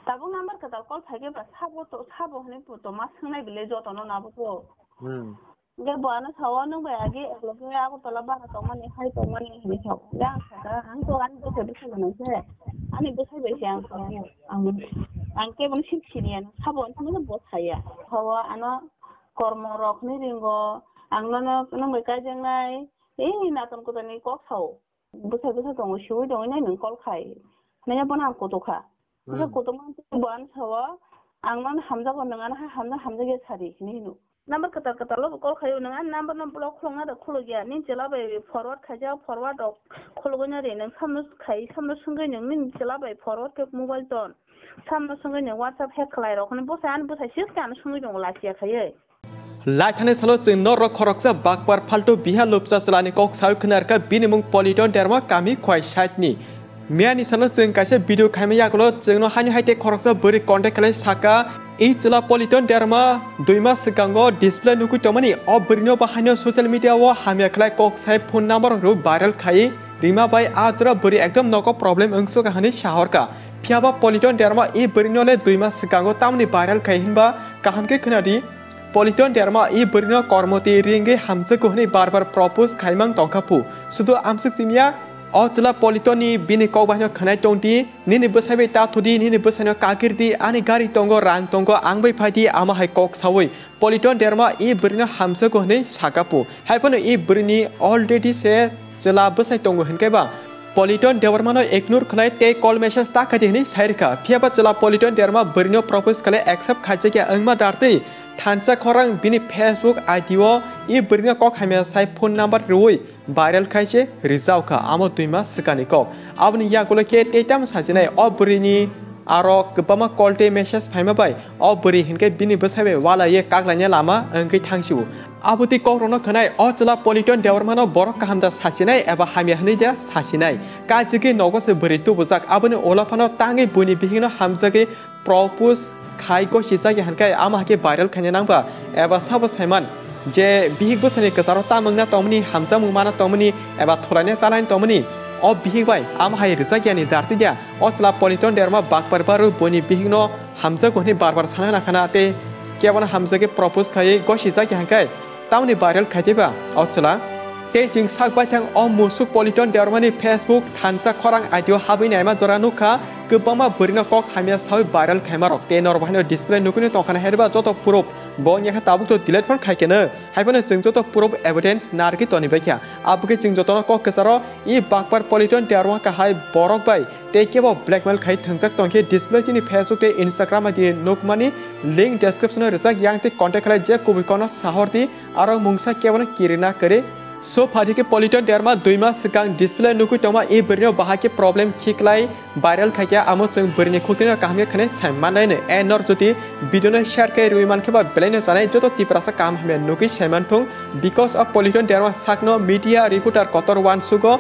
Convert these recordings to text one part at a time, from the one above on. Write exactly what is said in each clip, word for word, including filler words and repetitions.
Tabuk number kwtal call phaikhe ba sabo to, sabo hwnwi to ma swngnai bile jotono nabo to. Hmm. Hwnkhe bo ano sao, "Nwng bai agi ekloge Agartala bara tongmani, hai tongmani," hwnwi sao. Hwnkhe ang sakha, "Ang to ani bwsai bwsai gwnang se, ani bwsai bai se ang sao, ang, ang kebo no sik siniya, sabo wngkha bo saya." Sao ano kormo rok hwnwi ringo, ang nono nwng bai kaijaknai, ei natom kwtalni kok sao. Bwsai bwsai tongo, siwi tongwi nai nwng call khai. Naiya bono ang kutukha. Bwsai Hmm. Kutuk mantwi bo ano sao, "Ang nono hamjago, nwng ano hai hamjak hamjakya sadi," hinwi hino. Number kwtal kwtal o bo call khaio, "Nwng ani number no block khulokna da khulokya, nini chwla bai forward khaijak, forward rok khulogwi nari, nwng samno khai, samno swngwi nwng nini chwla bai forward khe mobile ton, samno swngwi nwng WhatsApp hack khlai rok," hinwi bwsai ani bwsai sik ano swngwi tongo lachiya khaiwi. Laithani salo chwng norok khoroksa bakpar phalto biha lupcha chwlani kok sawi khwnarkha, bini mung Politon Derma, kami Khwai side ni. Miyani salo chwng kaisa video khaima yagulo chwngno haino hai tei khoroksa bwrwi contact khlai saka, "I chwla Politon Derma dui mas swkango display nugwi tongmani, o bwrwino bo haino social media o hamya khlai kok sai phone number rw viral khai rima bai a jora bwrwi ekdom nogo problem wngsuka," hwnwi sahorkha. Phiyaba Politon Derma i bwrwino le dui mas swkango tamni viral khai hinba kaham khe khwnadi. Politon Derma i bwrwino kormo twi ringwi hamjakgo hwnwi bar bar propose khaimang tongkha phu. Sudu amswk chimiya, o chwla Politon ni bini kok bahaino khwnai tongdi, nini bwsai bai ta thudi, nini bwsaino kagirdi, ani gari tongo, rang tongo, ang bai phaidi, ama hai kok sawi. Politon Derma i bwrwino hamjakgo hwnwi saka phu. Hai phano i bwrwini already se chwla bwsai tongo hwnkhe ba Politon Debbarmano ignore khlai tei call message ta khaidi hwnwi sai rwkha. Phiyaba chwla Politon Derma bwrwino propose khlai accept khaijakya wngma dartwi thansa khorang bini Facebook I D o i bwrwino kok hamya sai phone number rwui viral khai se rijao kha. Amo dui mas swkangni kok. Aboni yagulo khe tei tamo sajinai o bwrwini aro kwbangma call tei message phaima bai o bwrwi hinkhe bini bwsai bai wala ye kaklaina lama wngwi thangsio. Abotwi kokrokno khwnai o chwla Politon Debbarmano borok kaham da sachinai eba hamya hwnwi da sachinai. Kaijagwi nogo se bwrwi tubujak, aboni ulo phano tangwi buini bihikno hamjagwi propose khai gosijak ya hwnkhai ama hakhe viral khaina nangba eba sabo saiman je bihik bwsani kwcharo tamwngna tongmani, hamjakmung mana tongmani eba thulaina chalaina tongmani o bihik bai ama hai rwjak yani dartwi ya. O chwla Politon Debbarma bakpar barwi buini bihikno hamjakgo hwnwi bar bar sana nakhana tei kebono hamjakgwi propose khaiwi gosijak ya hwnkhai tamni viral khaitaiba o chwla. Tei chwng sak baithang o musuk Politon Debbarmani Facebook thansa khorang I D o habwi naima jora nukha, kwbangma bwrwino kok hamya sawi viral khaimarok tei norok bahaino display nugwino tongkhana herba joto proof bo wngya khe tabuk to delete phano khaikhe no. Haiphano chwng joto proof evidence narwgwi tonibaikha. Abokhe chwng jotono kok kwcharo i bakpar Politon Debbarma kahai borok bai tei kebo blackmail khai thwngjak tongkhe display chini Facebook tei Instagram I D nukmani link description o rijak yang tei contact khlai je kubui kono sahordi aro mungsa kebono kirina kwrwi. So phaidi khe Politon Debbarma dui mas swkang display nugwi tongma i bwrwino bahai khe problem khiklai viral khaikhe amo chwng bwrwini khukdino kaham khe khwnai sai manlaino. And nor jodi video no share khe rwi mankhe ba belaino chanai joto Tiprasa kaham hamya nugwi saimanthung because of Politon Debbarma sakno media reporter kotor uansugo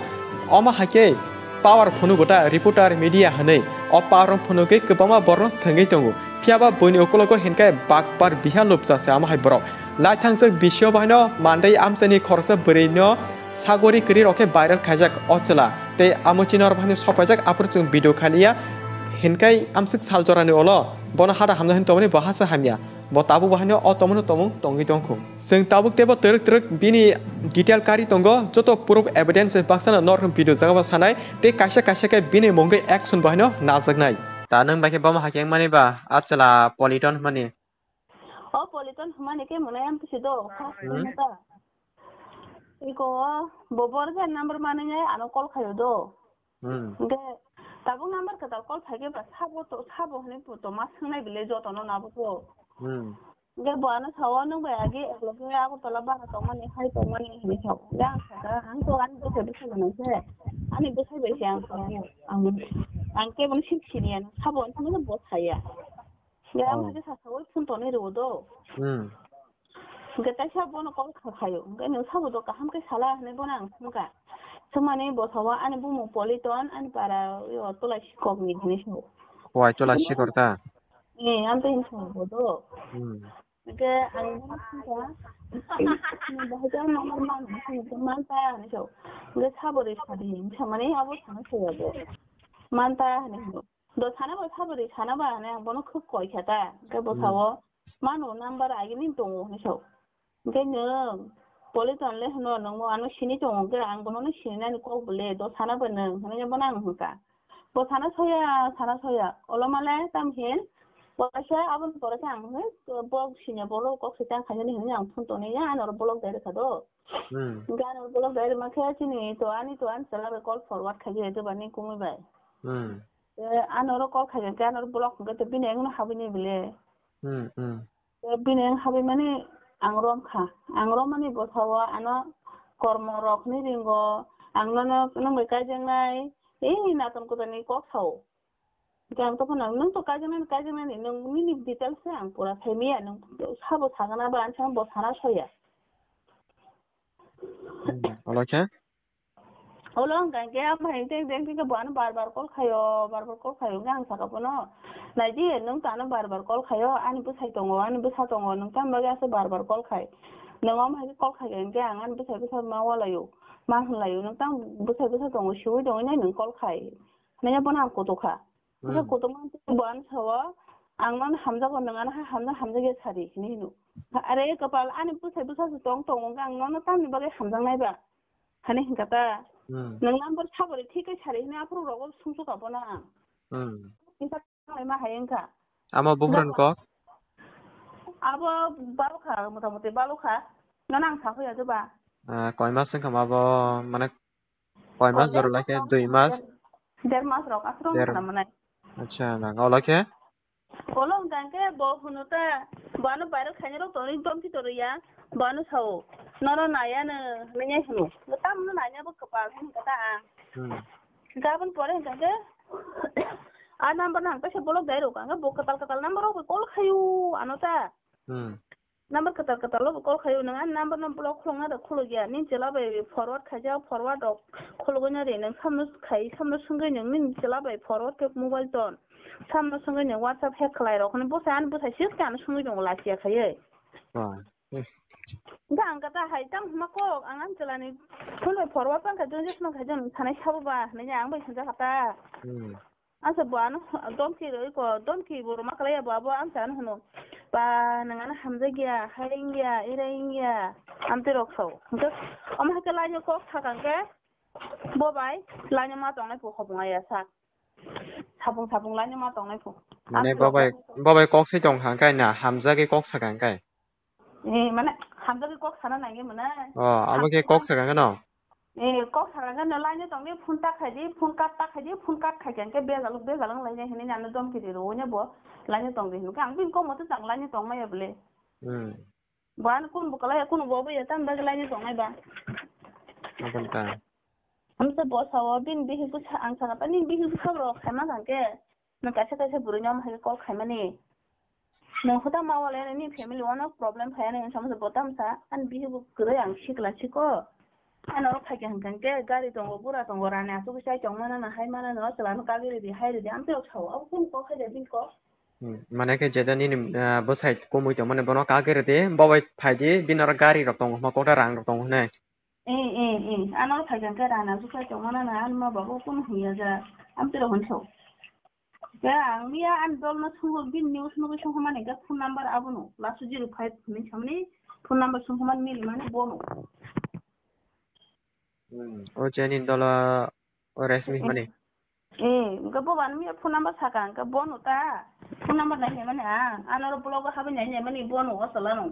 omo hakhe power phunugo ta reporter media hwnwi. O power phunugwi kwbangma borokno thwngwi tongo. Phiyaba buini ukulogo hinkhe bakpar biha lupcha se amo hai borok. Laithangjak bisio bahaino mandai amchaini khoroksa bwrwino sagori kwrwi rok khe viral khaijak o chwla. Tei amo chini oro bahaino sokpaijak aphuru chwng video khaniya hinkhai amswk sal jorani ulo bono hada hamjak hwnwi tongmani bo hasa hamya. Bo tabuk bahaino o tongmano tongmung tongwi tongkhu. Chwng tabuk teibo twrwk twrwk bini detail kari tongo, joto proof evidence baksano norok video jagao sanai tei kaisa kaisa khe bini mungwi action bo haino najaknai. Ta nwng bai khe bomo hakhe wngmani ba, a chwla Politon hwnmani? O Politon hwnmani khe mwnai ang kisi do, first Hmm. time ta. Iko bo bor khe number manwi nai ano call khaio do. Hmm. Hwnkhe tabuk number kwtal call phaikhe ba sabo to, sabo hwnwi to ma swngnai bile jotono nabo to. Hmm. Hwnkhe bo ano sao, "Nwng bai agi ekloge Agartala bara tongmani, hai tongmani," hinwi sao. Hwnkhe ang sakha, "Ang to ani bwsai bwsai gwnang se, ani bwsai bai se ang sao, ang, ang kebono sik siniya, sabo wngkha bo saya." Hwnkhe ang Oh. Hakhe sasaui phone tonwi rwo do. Hmm. Hwnkhe taisa bono call kha khaio. Hwnkhe nwng sabo do kaham khe sala hwnwi bono ang swngkha. Swngmani bo sao ani bumung Politon, ani para o Tulasikokni hinwi sao. Khwai Tulasikok ta? Eh, ang to hinwi sao bo do. Hmm. Hwnkhe ang bono swngkha, "Bahai khe ang number man, man ta," hinwi sao. Hwnkhe sabo rw sadi hinwi samani abo sana saya bo. Man ta hinwi sao. Do sana bai sabari sana ba hwnwi ang bono khuk koi kha ta. Hwnkhe bo Hmm. sao, "Mano number agini tongo," hwnwi sao. Hwnkhe nwng Politon le hwno, "Nwng bo ano sini tongo," hwnkhe ang bono no sininani kok bo le, "Do sana bai nwng," hwnwi bono ang hwnkha. Bo sana soya, sana soya. Olo male tam hin, bo kaisa aboni pore khe ang hwnwi, bo sini borok kok se tang khainani hwnwi ang phone tonwi ya, ano oro block dai rwkha do. Hmm. Hwnkhe ano block dai rwma khe chini to ani to ani chwla bai call forward khaikhe Debani Kumui bai. Hmm. Eh, ano oro call khaikhe ano oro block hwnkhe to bini engno habwi ni bile. Hmm, hmm. Eh, bini eng habwi mani ang rom kha. Ang rom mani bwsao ano kormo rok ni ringo ang nono nwng bai kaijaknai. Ei naton kotani kok sao. Hwnkhe ang tongphano, "Nwng to kaijaknani, kaijaknani, nwng nini details se ang pura sai maya, nwng sabo sagana ba," ani sabo bo sana soya. Hmm, olo khe? Olo hwnkha hwnkhe, ama hai teng teng teng khe bo ano bar bar call khaio, bar bar call khaio, hwnkhe ang sakha bono, "Naidi, nwng to ano bar bar call khaio, ani bwsai tongo, ani bwsa tongo, nwng tamni bagwi aswk bar bar call khai? Nwng omo hai khe call khai kha hwnkhe ang ani bwsai bwsa ma walaio, ma hwnlaio, nwng tamo bwsai bwsa tongo, siui tongwi nai nwng call khai?" Hwnwi bono ang kutuk kha. Hwnkhe Hmm. kutuk mantwi bo ano sao, "Ang nono hamjago, nwng ano hai hamjak hamjakya sari," hwnwi hino. "Are kwpal, ani bwsai bwsa se tong tongo, hwnkhe ang nono tamni bagwi hamjaknai ba?" hwnwi hwnkha ta. Hmm. "Nwng number sabari thik khe sari," hwnwi aphuru rogo sumsuk kha bono ang. Hmm. Kisa thanglai ma hai wngkha. Amo buphuruni kok? Abo balo kha, mota moti balo kha. Nono ang sahoya de ba? Ah, koi mas wngkha ma bo, mane koi mas jora lai khe, dui mas? Der, der mas rok aswk Der- wngkha na mane. Acha, nang olo khe? Olo hwnkha hwnkhe bo hwno ta, bo ano viral khainai rok tonwi domki torwi ya, bo ano sao, "Nono nai ano," hwnwi hwno. Bo tamo no nai ya bo kwpal hwn hwnkha ta ang. Hmm. Hwnkhe aboni pore hwnkha khe, a number no ang kaisa block dai rwkha, hwnkhe bo kwtal kwtal number rok bai call khaio ano ta. Hmm. Number kwtal kwtal rok bai call khaio, nwng ani number no block khulukna da khulukya, nini chwla bai forward khaijak, forward rok khulugwi no ri, nwng samno khai, samno swngwi nwng nini chwla bai forward khe mobile ton, samno swngwi nwng WhatsApp hack khlai rok, hwnwi bwsai ani bwsai sis khe ano swngwi tongo lachiya khaiwi. Ah. Hmm. Hwnkhe ang khe ta hai tamo hwnma kok, ang ani chwla ni phone bai forward tang kha, join jesma kha, join sanai sabo ba, hwnwi ang bai sinja kha ta. Hmm. Asa bo ano domki rwi ko, domki bo rwma kwlai ya bo, abo amsa ano hwno, "Ba, nwng ano hamjakya, hai wngya, ira wngya," amtwi rok sao. Hwnkhe omo hai khe laino kok sakha hwnkhe bo bai laino ma tongnai phu hobong ya sa. Sapung sapung laino ma tongnai phu. Mane amtwi bo rok bai, kok bo bai kok sai tong kha hwnkhe na, hamjagwi kok sakha hwnkhe. Eh, mane, hamjagwi kok sana nangwi mwnai. Oh, abo khe kok sakha hwnkhe no? Eh, kok sakha hwnkhe no laino tongdi, phone ta khaidi, phone cut ta khaidi, phone cut khai khe hwnkhe bejalo, bejalo wng lainai hinwi ano domki ri rwo, oino bo laino tongdi hinwi. Ang bini kok moto chang laino tong maya bwle. Hmm. Bo ano kunu bo kwlai ya, kunu bo bo ya, tamni bagwi laino tongnai ba. Aboni ta. Amsa bo sao, bini bihik bwsa, ang sakha ta, nini bihik bwsa rok khaima hwnkhe. Nwng kaisa kaisa bwrwino omo hai khe call khaimani. Nwng hota ma wale nini family o no problem phaiya nini samsa bo tamsa ani bihik bo kwrwi ang sikla siko. Ano oro phaikha hwnkha hwnkhe gari tongo, bura tongo, rani asugwi chai tongmano no hai mano no chwla no kagwi rwdi hai rwdi amtwi rok sao abo kunu kok hai da bini kok. Hmm, mane khe jeda nini, ah, bwsai kumui tongmani bono kagwi rwdi, bo bai phaidi bini oro gari rok tongo hwnma kok da rang rok tongo hwnwi. Eh, eh, eh. Ano phaikha khe rana jukhai tongmana na, ano ma babu kunu hwnya ja. Amtwi rok hwnso. Khe ang miya ani dol no swngo, bini news nugwi songkha mani khe phone number abono, last zero five hwnwi samani phone number songkha mani mili mani bono. Hmm. O cheni dola o resmi mani. Eh, hwnkhe bo bani miya phone number saka, hwnkhe bono ta phone number nai nai mani ang, ano oro block o habwi nai nai mani bono o chwla no.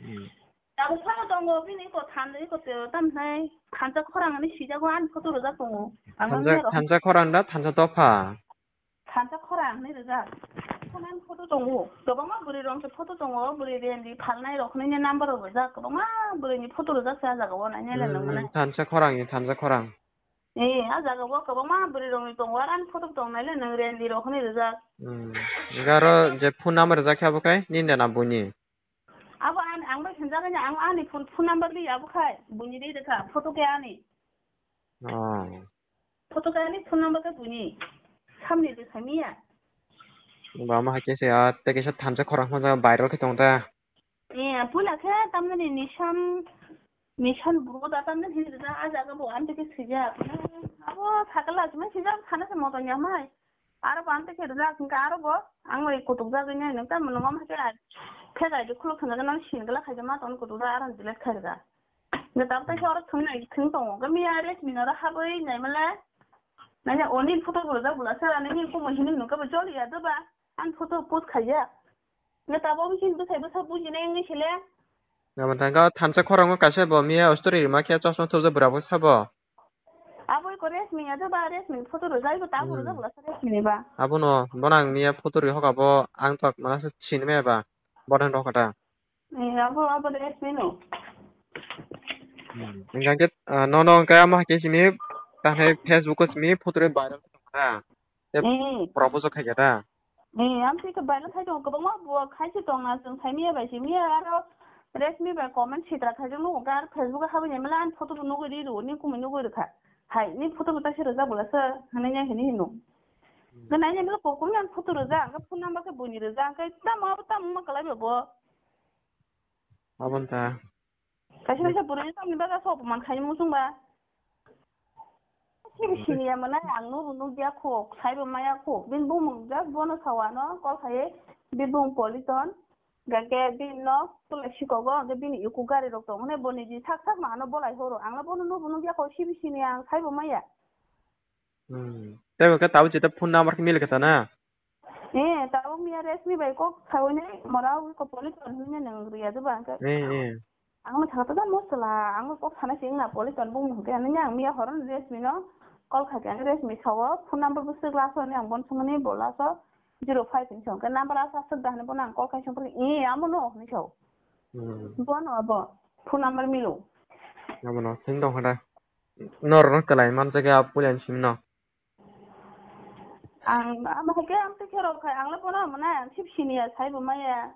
Hmm. Tabuk phano tongo, bini iko than-, iko te-, tamo hinai thansa khorang hinui sijago, ani photo rwjak tongo. Ang thansa, nini rok thansa khorang da, thansa dopha? Thansa khorang hinui rwjak. Ani photo tongo. Kwbangma bwrwi rok se photo tongo, bwrwi rendi phalnai rok hinui number rok rwjak. Kwbangma bwrwi ni photo rwjak se ah jaga o, nai nai le nang mane. Hmm, thansa khorang ni, thansa khorang. Eh, ah jaga o kwbangma bwrwi rok ni tongo, aro ani photo tong nai le nang rendi rok hinui rwjak. Hmm. Hwnkhe aro je phone number rwjak khe abo khe nini da na buini? Abo an-, ang bai khenjak ani, ang ani phone, phone number li abo khai, buini ri rwkha, photo khe ani. Oh. Photo khe ani, phone number khe buini. Samni rwkha miya. Ba ma hai khe se, ah, tei kaisa thansa khorang hwnjak viral khe tong ta. Eh, puila khe tamni Nishan, Nishan bro da tamni hinwi rwjak, ah jaga bo ani tei khe swijak. Abo sakala simi swijak, sana se moto nyamai. Aro ban te khe rijak hwnkha aro bo ang bai kutuk jagwi nai nang tamo nang om hakhe fake I D khuluk thangjago nang sin gala khaijak ma tong kutuk da aro delete khai rijak. Nang tam tai khe oro thwng nai thwng tongo. Khe miya Resmi noro habwi nai male. Nanya oni photo bo rijak bwla sara nini kumui hinwi nungkhe bo joli ya doba. Ang photo post khaijak. Nang tabok bisi bwsai bwsa bujinai wngwi sile. Abo thangkha thansa khorango kaisa bo miya story rima khe chosma thupjak bwrabo sabo. Abo iko Resmi ya doba Resmi photo rijak ibo tabuk rijak bwla sara Resmi ni ba. Abono bono ang miya photo ri hoka bo ang tok mana se sinimaya ba. Bodan rokha ta. Eh, abo, abo de Resmi no. Hmm. Hingkha khe, ah, nono hingkha ama hakhe simi, tahe Facebook o simi photo rwi viral kha ta. Te Eh. Propose khaikha ta. Eh, am twi khe viral khai tongo, kwbangma bo khai se tong na, chwng sai miya bai simi aro Resmi bai comment sitra khai jong nugo, gar Facebook o habwi nai mala, ani photo bo nugwi ri rw, ni kumui nugwi rwkha. Hai, ni photo bo taisa rwjak bwla sir, hinui ya hini hino. Hmm. Nai nai mala kokong yang photo rwjak, ang phone number khe buini rwjak, ang khe tamo abo tamo ma kwlai bo. Aboni ta. Kaisa kaisa bwrwi ni tamni bagwi aswk man khai muchung ba. Sibi sini ya mana ang no runu dia khok, sai bo maya khok. Bin bumung just bono sawa no call khai, bi bung politon. Gake bin no tula sikogo, gake bini iku gari rok tong ne boni ji sak sak ma ano bolai horo. Ang la bono no runu dia khok sibi sini ang sai bo maya. Hmm. Tei hwnkhe tabuk jeta phone number khe mili kha ta na? Eh, tabuk miya Resmi bai kok sawi nai mora wi ko police ton hinwi nang riya jeba hwnkhe. Eh, eh. Ang ma thangta da mosla, ang kok sana sing na police ton bung hwnkhe ani ang miya horon Resmi no call kha khe ani Resmi sawo phone number bo swk laso ani ang bon songni bo laso zero five hinwi song khe number asa swk da hinwi bono ang call khai song khe eh amo no hinwi sao. Hmm. Bono abo phone number milo. Abono thing dong hada. Norno kwlai manjak ya puila ni simi no. Ang ama hai khe ang tei khe rok khai ang le bono mwnai ang sip sini ya sai bo maya.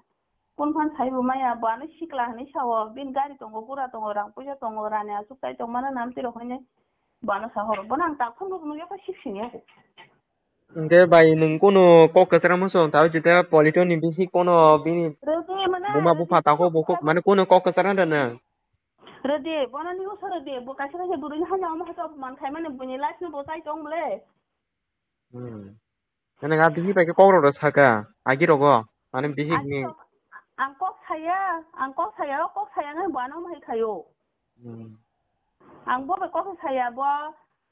Kun phan sai bo maya bo ano sikla hinwi sao bin gari tongo gura tongo rang puisa tongo rani asuk tai tong mano nam twi rok hinwi bo ano sa horo bono ang tak phano bo nugya khe sip sini ya. Hingke bai nwng kunu kok kwchwrang mosong tao jeta politon ni bisi kono bini Rwdi mane buma rwdi bupha tako kok bukuk mane kunu kok kwchwrang da nwng. Rwdi, bono news rwdi, bo kaisa kaisa bwrwini haino omo hai khe man khaimani buini life no bo chai tong bole. Hmm. Nang a bihik bai khe kok rok saka, agi rogo, mane bihik ni. Ang kok saya, ang kok saya, o kok saya ngai bo ano omo hai khaio. Hmm. Ang bo bai kok saya, bo,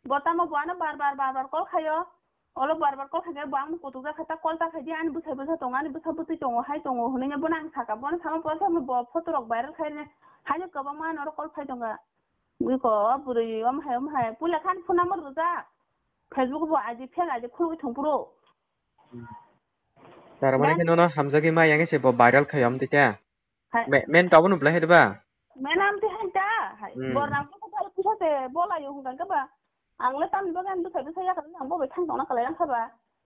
bo tamo bo ano bar bar, bar bar kok khaio. Olo bar bar kok khaikhe bo ang kutuk jak kha ta call ta khaidi ani bwsai bwsa tongo ani bwsa bwtwi tongo hai tongo hwnwi bono ang saka bono sakha bo photo rok viral khaina haino kwbangma norok call phai tongkha. Iko o bwrwi om hai om hai puila khan phone number rwjak Facebook bo I D fake I D khulugwi thung phuru. Tarmani khe nono hamjagwi ma yang se bo viral khai om tita. Hai. Me-, men tabo no belai hai ba? Men am ti hai ta. Hai. Hmm. Bornam ko ta pisa te bola yo hung ka ba. Ang le tam ba gan bwsai bwsai ya kan ang bo bai thang tong na kala yang kha ba.